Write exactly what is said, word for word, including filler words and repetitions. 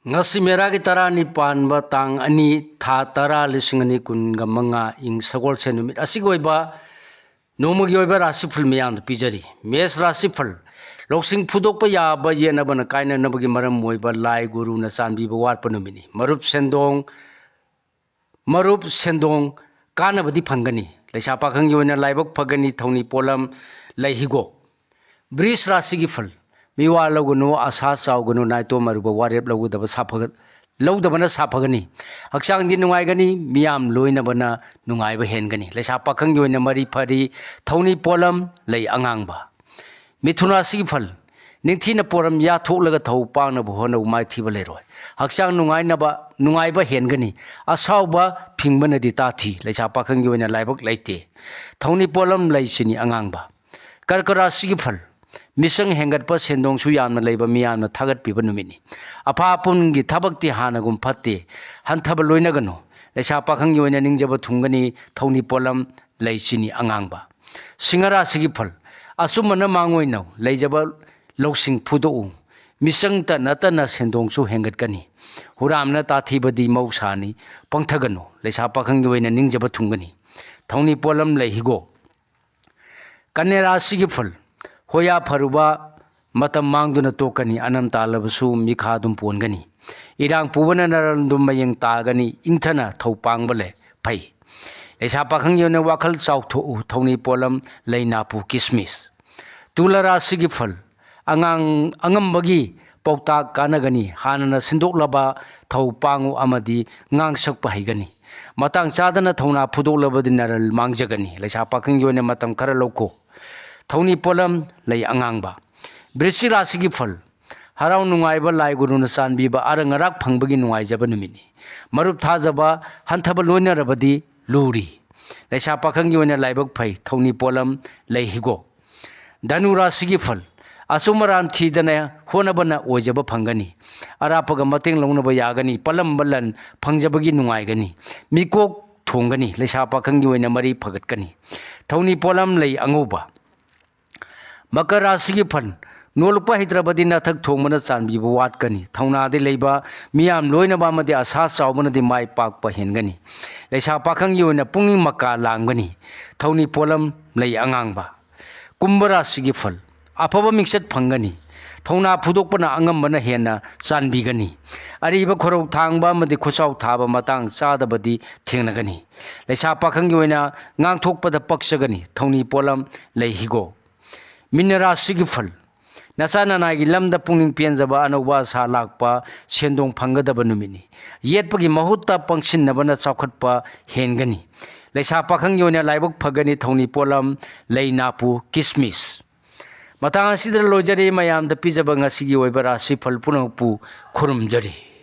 ꯉꯁꯤ ꯃꯦꯔꯥꯒꯤ ꯇꯔꯥꯅꯤꯄꯥꯟꯕ, ꯇꯥꯡ ꯑꯅꯤ, ꯊꯥ ꯇꯔꯥ, ꯂꯤꯁꯤꯡ ꯑꯅꯤ ꯀꯨꯟꯒ ꯃꯉꯥ, ꯏꯪ ꯁꯒꯣꯜꯁꯦꯟ ꯅꯨꯃꯤꯠ ꯑꯁꯤꯒꯤ ꯑꯣꯏꯕ ꯅꯣꯡꯃꯒꯤ ꯑꯣꯏꯕ ꯔꯥꯁꯤꯐꯜ ꯃꯤꯌꯥꯝꯗ ꯄꯤꯖꯔꯤ꯫ ꯃꯦꯁ ꯔꯥꯁꯤꯐꯜ꯫ ꯂꯧꯁꯤꯡ ꯐꯨꯗꯣꯛꯄ ꯌꯥꯕ ꯌꯦꯠꯅꯕꯅ ꯀꯥꯏꯅꯅꯕꯒꯤ ꯃꯔꯝ ꯑꯣꯏꯕ ꯂꯥꯏ ꯒꯨꯔꯨꯅ ꯆꯥꯟꯕꯤꯕ ꯋꯥꯠꯄ ꯅꯨꯃꯤꯠꯅꯤ꯫ ꯃꯔꯨꯞ ꯁꯦꯟꯗꯣꯡ ꯃꯔꯨꯞ ꯁꯦꯟꯗꯣꯡ ꯀꯥꯟꯅꯕꯗꯤ ꯐꯪꯒꯅꯤ꯫ ꯂꯩꯁꯥ ꯄꯥꯈꯪꯒꯤ ꯑꯣꯏꯅ ꯂꯥꯏꯕꯛ ꯐꯒꯅꯤ꯫ ꯊꯧꯅꯤ ꯄꯣꯠꯂꯝ ꯂꯩ ꯍꯤꯒꯣꯛ꯫ ꯕ꯭ꯔꯤꯖ ꯔꯥꯁꯤꯒꯤ ꯐꯜ꯫ ꯃꯤꯋꯥ ꯂꯧꯒꯅꯨ, ꯑꯁꯥ ꯆꯥꯎꯒꯅꯨ, ꯅꯥꯏꯇꯣꯝ ꯑꯔꯨꯕ ꯋꯥꯔꯦꯞ ꯂꯧꯒꯗꯕ ꯁꯥꯐꯒ-, ꯂꯧꯗꯕꯅ ꯁꯥꯐꯒꯅꯤ꯫ ꯍꯛꯆꯥꯡꯗꯤ ꯅꯨꯡꯉꯥꯏꯒꯅꯤ, ꯃꯤꯌꯥꯝ ꯂꯣꯏꯅꯕꯅ ꯅꯨꯡꯉꯥꯏꯕ ꯍꯦꯟꯒꯅꯤ꯫ ꯂꯩꯁꯥ ꯄꯥꯈꯪꯒꯤ ꯑꯣꯏꯅ ꯃꯔꯤ ꯐꯔꯤ꯫ ꯊꯧꯅꯤ ꯄꯣꯠꯂꯝ ꯂꯩ ꯑꯉꯥꯡꯕ꯫ ꯃꯤꯊꯨꯟ ꯔꯥꯁꯤꯒꯤ ꯐꯜ꯫ ꯅꯤꯡꯊꯤꯅ ꯄꯣꯔꯝ ꯌꯥꯊꯣꯛꯂꯒ ꯊꯧ ꯄꯥꯡꯅꯕ ꯍꯣꯠꯅꯧ, ꯃꯥꯏꯊꯤꯕ ꯂꯩꯔꯣꯏ꯫ ꯍꯛꯆꯥꯡ ꯅꯨꯡꯉꯥꯏꯅꯕ, ꯅꯨꯡꯉꯥꯏꯕ ꯍꯦꯟꯒꯅꯤ꯫ ꯑꯁꯥꯎꯕ ꯐꯤꯡꯕꯅꯗꯤ ꯇꯥꯊꯤ꯫ ꯂꯩꯁꯥ ꯄꯥꯈꯪꯒꯤ ꯑꯣꯏꯅ ꯂꯥꯏꯕꯛ ꯂꯩꯇꯦ꯫ ꯊꯧꯅꯤ ꯄꯣꯠꯂꯝ ꯂꯩ ꯆꯤꯅꯤ ꯑꯉꯥꯡꯕ꯫ ꯀꯔꯀ ꯔꯥꯁꯤꯒꯤ ꯐꯜ꯫ ꯃꯤꯆꯪ ꯍꯦꯟꯒꯠꯄ, ꯁꯦꯟꯗꯣꯡꯁꯨ ꯌꯥꯝꯅ ꯂꯩꯕ, ꯃꯤꯌꯥꯝꯅ ꯊꯥꯒꯠꯄꯤꯕ ꯅꯨꯃꯤꯠꯅꯤ꯫ ꯑꯐꯥ ꯑꯄꯨꯟꯒꯤ ꯊꯕꯛꯇꯤ ꯍꯥꯟꯅꯒꯨꯝ ꯐꯠꯇꯦ꯫ ꯍꯟꯊꯕ ꯂꯣꯏꯅꯒꯅꯨ꯫ ꯂꯩꯁꯥ ꯄꯥꯈꯪꯒꯤ ꯑꯣꯏꯅ ꯅꯤꯡꯖꯕ ꯊꯨꯡꯒꯅꯤ꯫ ꯊꯧꯅꯤ ꯄꯣꯠꯂꯝ ꯂꯩ ꯆꯤꯅꯤ ꯑꯉꯥꯡꯕ꯫ ꯁꯤꯡꯍ ꯔꯥꯁꯤꯒꯤ ꯐꯜ꯫ ꯑꯆꯨꯝꯕꯅ ꯃꯥꯡꯑꯣꯏꯅꯧ꯫ ꯂꯩꯖꯕ ꯂꯧꯁꯤꯡ ꯐꯨꯗꯣꯛꯎ꯫ ꯃꯤꯆꯪ ꯇꯠꯅ ꯇꯠꯅ ꯁꯦꯟꯗꯣꯡꯁꯨ ꯍꯦꯟꯒꯠꯀꯅꯤ꯫ ꯍꯨꯔꯥꯝꯅ ꯇꯥꯊꯤꯕꯗꯤ ꯃꯍꯧꯁꯥꯅꯤ꯫ ꯄꯪꯊꯒꯅꯨ꯫ ꯂꯩꯁꯥ ꯄꯥꯈꯪꯒꯤ ꯑꯣꯏꯅ ꯅꯤꯡꯖꯕ ꯊꯨꯡꯒꯅꯤ꯫ ꯊꯧꯅꯤ ꯄꯣꯠꯂꯝ ꯂꯩ ꯍꯤꯒꯣꯛ꯫ ꯀꯟꯌꯥ ꯔꯥꯁꯤꯒꯤ ꯐꯜ꯫ ꯍꯣꯌꯥ ꯐꯔꯨꯕ ꯃꯇꯝ ꯃꯥꯡꯗꯨꯅ ꯇꯣꯛꯀꯅꯤ꯫ ꯑꯅꯝ ꯇꯥꯜꯂꯕꯁꯨ ꯃꯤꯈꯥ ꯑꯗꯨꯝ ꯄꯣꯟꯒꯅꯤ꯫ ꯏꯔꯥꯡ ꯄꯨꯕꯅ ꯅꯔꯜꯗꯨꯝ ꯃꯌꯦꯡ ꯇꯥꯒꯅꯤ꯫ ꯏꯪꯊꯅ ꯊꯧ ꯄꯥꯡꯕ ꯂꯩ ꯐꯩ꯫ ꯂꯩꯁꯥ ꯄꯥꯈꯪꯒꯤ ꯑꯣꯏꯅ ꯋꯥꯈꯜ ꯆꯥꯎꯊꯣꯛꯎ꯫ ꯊꯧꯅꯤ ꯄꯣꯠꯂꯝ ꯂꯩ ꯅꯥꯄꯨ ꯀꯤꯁꯃꯤꯁ꯫ ꯇꯨꯂ ꯔꯥꯁꯤꯒꯤ ꯐꯜ꯫ ꯑꯉꯥꯡ ꯑꯉꯝꯕꯒꯤ ꯄꯥꯎꯇꯥꯛ ꯀꯥꯟꯅꯒꯅꯤ꯫ ꯍꯥꯟꯅꯅ ꯁꯤꯟꯗꯣꯛꯂꯕ ꯊꯧ ꯄꯥꯡꯉꯨ ꯑꯃꯗꯤ ꯉꯥꯡꯁꯛꯄ ꯍꯩꯒꯅꯤ꯫ ꯃꯇꯥꯡ ꯆꯥꯗꯅ ꯊꯧꯅꯥ ꯐꯨꯗꯣꯛꯂꯕꯗꯤ ꯅꯔꯜ ꯃꯥꯡꯖꯒꯅꯤ꯫ ꯂꯩꯁꯥ ꯄꯥꯈꯪꯒꯤ ꯑꯣꯏꯅ ꯃꯇꯝ ꯈꯔ ꯂꯧꯈꯣ꯫ ꯊꯧꯅꯤ ꯄꯣꯠꯂꯝ ꯂꯩ ꯑꯉꯥꯡꯕ꯫ ꯕ꯭ꯔꯤꯁꯤ ꯔꯥꯁꯤꯒꯤ ꯐꯜ꯫ ꯍꯔꯥꯎ ꯅꯨꯡꯉꯥꯏꯕ ꯂꯥꯏ ꯒꯨꯔꯨꯅ ꯆꯥꯟꯕꯤꯕ ꯑꯔꯪ ꯑꯔꯥꯛ ꯐꯪꯕꯒꯤ ꯅꯨꯡꯉꯥꯏꯖꯕ ꯅꯨꯃꯤꯠꯅꯤ꯫ ꯃꯔꯨꯞ ꯊꯥꯖꯕ ꯍꯟꯊꯕ ꯂꯣꯏꯅꯔꯕꯗꯤ ꯂꯨꯔꯤ꯫ ꯂꯩꯁꯥ ꯄꯥꯈꯪꯒꯤ ꯑꯣꯏꯅ ꯂꯥꯏꯕꯛ ꯐꯩ꯫ ꯊꯧꯅꯤ ꯄꯣꯠꯂꯝ ꯂꯩ ꯍꯤꯒꯣꯛ꯫ ꯙꯅꯨ ꯔꯥꯁꯤꯒꯤ ꯐꯜ꯫ ꯑꯆꯨꯝ ꯑꯔꯥꯟ ꯊꯤꯗꯅ ꯍꯣꯠꯅꯕꯅ ꯑꯣꯏꯖꯕ ꯐꯪꯒꯅꯤ꯫ ꯑꯔꯥꯞꯄꯒ ꯃꯇꯦꯡ ꯂꯧꯅꯕ ꯌꯥꯒꯅꯤ꯫ ꯄꯜꯂꯝꯕ ꯂꯟ ꯐꯪꯖꯕꯒꯤ ꯅꯨꯡꯉꯥꯏꯒꯅꯤ꯫ ꯃꯤꯀꯣꯛ ꯊꯣꯡꯒꯅꯤ꯫ ꯂꯩꯁꯥ ꯄꯥꯈꯪꯒꯤ ꯑꯣꯏꯅ ꯃꯔꯤ ꯐꯒꯠꯀꯅꯤ꯫ ꯊꯧꯅꯤ ꯄꯣꯠꯂꯝ ꯂꯩ ꯑꯉꯧꯕ꯫ ꯃꯀꯔ ꯔꯥꯁꯤꯒꯤ ꯐꯜ꯫ ꯅꯣꯜꯂꯛꯄ ꯍꯩꯇ꯭ꯔꯕꯗꯤ ꯅꯊꯛ ꯊꯣꯡꯕꯅ ꯆꯥꯟꯕꯤꯕ ꯋꯥꯠꯀꯅꯤ꯫ ꯊꯧꯅꯥꯗꯤ ꯂꯩꯕ ꯃꯤꯌꯥꯝ ꯂꯣꯏꯅꯕ ꯑꯃꯗꯤ ꯑꯁꯥ ꯆꯥꯎꯕꯅꯗꯤ ꯃꯥꯏ ꯄꯥꯛꯄ ꯍꯦꯟꯒꯅꯤ꯫ ꯂꯩꯁꯥ ꯄꯥꯈꯪꯒꯤ ꯑꯣꯏꯅ ꯄꯨꯛꯅꯤꯡ ꯃꯀꯥ ꯂꯥꯡꯒꯅꯤ꯫ ꯊꯧꯅꯤ ꯄꯣꯠꯂꯝ ꯂꯩ ꯑꯉꯥꯡꯕ꯫ ꯀꯨꯝꯚ ꯔꯥꯁꯤꯒꯤ ꯐꯜ꯫ ꯑꯐꯕ ꯃꯤꯡꯆꯠ ꯐꯪꯒꯅꯤ꯫ ꯊꯧꯅꯥ ꯐꯨꯗꯣꯛꯄꯅ ꯑꯉꯝꯕꯅ ꯍꯦꯟꯅ ꯆꯥꯟꯕꯤꯒꯅꯤ꯫ ꯑꯔꯤꯕ ꯈꯣꯏꯔꯧ ꯊꯥꯡꯕ ꯑꯃꯗꯤ ꯈꯨꯠꯆꯥꯎ ꯊꯥꯕ ꯃꯇꯥꯡ ꯆꯥꯗꯕꯗꯤ ꯊꯦꯡꯅꯒꯅꯤ꯫ ꯂꯩꯁꯥ ꯄꯥꯈꯪꯒꯤ ꯑꯣꯏꯅ ꯉꯥꯡꯊꯣꯛꯄꯗ ꯄꯛꯆꯒꯅꯤ꯫ ꯊꯧꯅꯤ ꯄꯣꯠꯂꯝ ꯂꯩ ꯍꯤꯒꯣꯛ꯫ ꯃꯤꯅ ꯔꯥꯁꯤꯒꯤ ꯐꯜ꯫ ꯅꯆꯥ ꯅꯅꯥꯏꯒꯤ ꯂꯝꯗ ꯄꯨꯛꯅꯤꯡ ꯄꯦꯟꯖꯕ, ꯑꯅꯧꯕ ꯑꯁꯥ ꯂꯥꯛꯄ, ꯁꯦꯟꯗꯣꯡ ꯐꯪꯒꯗꯕ ꯅꯨꯃꯤꯠꯅꯤ꯫ ꯌꯦꯠꯄꯒꯤ ꯃꯍꯨꯠꯇ ꯄꯪꯁꯤꯟꯅꯕꯅ ꯆꯥꯎꯈꯠꯄ ꯍꯦꯟꯒꯅꯤ꯫ ꯂꯩꯁꯥ ꯄꯥꯈꯪꯒꯤ ꯑꯣꯏꯅ ꯂꯥꯏꯕꯛ ꯐꯒꯅꯤ꯫ ꯊꯧꯅꯤ ꯄꯣꯠꯂꯝ ꯂꯩ ꯅꯥꯄꯨ ꯀꯤꯁꯃꯤꯁ꯫ ꯃꯇꯥꯡ ꯑꯁꯤꯗ ꯂꯣꯏꯖꯔꯦ꯫ ꯃꯌꯥꯝꯗ ꯄꯤꯖꯕ ꯉꯁꯤꯒꯤ ꯑꯣꯏꯕ ꯔꯥꯁꯤꯐꯜ ꯄꯨꯝꯅꯃꯛꯄꯨ ꯈꯨꯔꯨꯝꯖꯔꯤ꯫